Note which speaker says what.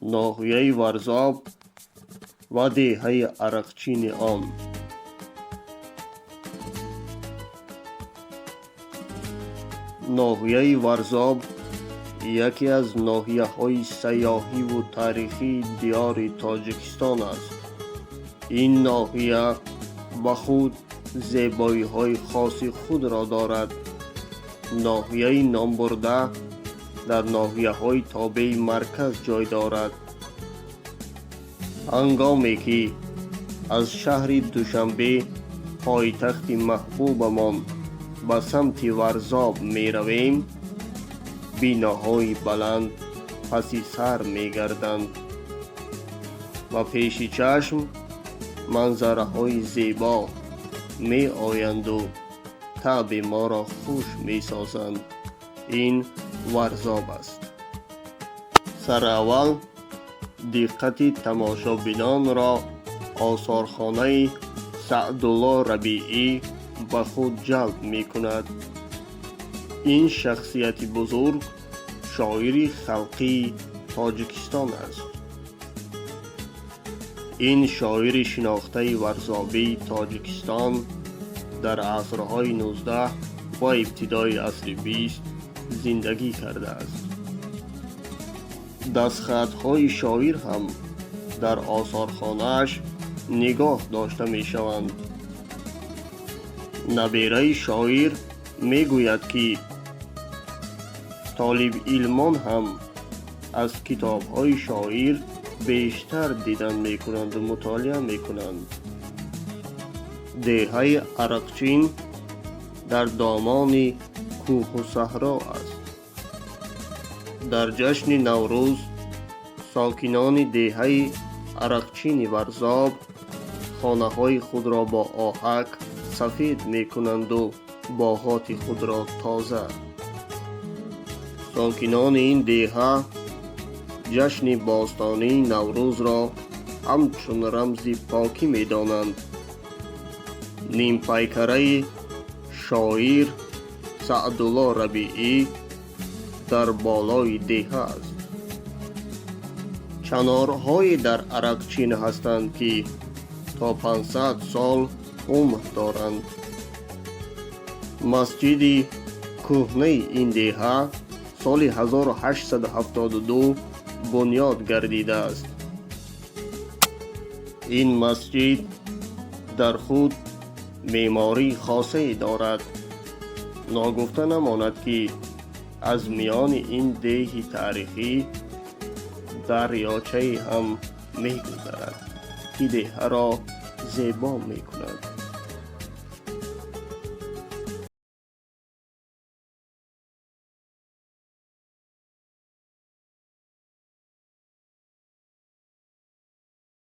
Speaker 1: Ноҳияи Варзоб ва деҳаи Арақчини он. Ноҳияи Варзоб яке аз ноҳияҳои сайёҳиву таърихии диёри Тоҷикистон аст. Ин ноҳия ба худ зебоиҳои хоси худро дорад. Ноҳияи номбурда дар ноҳияҳои тобеи марказ ҷой дорад. Ҳангоме ки аз шаҳри Душанбе, пойтахти маҳбубамон, ба самти Варзоб меравем, биноҳои баланд паси сар мегарданд ва пеши чашм манзараҳои зебо меоянду таъби моро хуш месозанд. Ин Варзоб аст. Сараввал диққати тамошобинонро осорхонаи Саъдулло Рабиӣ ба худ ҷалб мекунад. Ин шахсияти бузург шоири халқии Тоҷикистон аст. Ин шоири шинохтаи варзобии Тоҷикистон дар асрҳои 19 ва ибтидои асри 20 зиндагӣ кардааст. Дастхатҳои шоир ҳам дар осорхонааш нигоҳ дошта мешаванд. Набераи шоир мегӯяд, ки толибилмон ҳам аз китобҳои шоир бештар дидан мекунанду мутолиа мекунанд. Деҳаи Арақчин дар домони кӯҳу саҳро аст. Дар ҷашни Наврӯз сокинони деҳаи Арақчини Варзоб хонаҳои худро бо оҳак сафед мекунанду боғоти худро тоза. Сокинони ин деҳа ҷашни бостонии Наврӯзро ҳамчун рамзи покӣ медонанд. Нимпайкараи шоир Саъдулло Рабиӣ дар болои деҳа аст. Чанорҳое дар Арақчин ҳастанд, ки то 500 сол умр доранд. Масҷиди кӯҳнаи ин деҳа соли 1872 бунёд гардидааст. Ин масҷид дар худ меъмории хосае дорад. Ногуфта намонад, ки аз миёни ин деҳи таърихӣ дарёчае ҳам мегузарад, ки деҳаро зебо мекунад.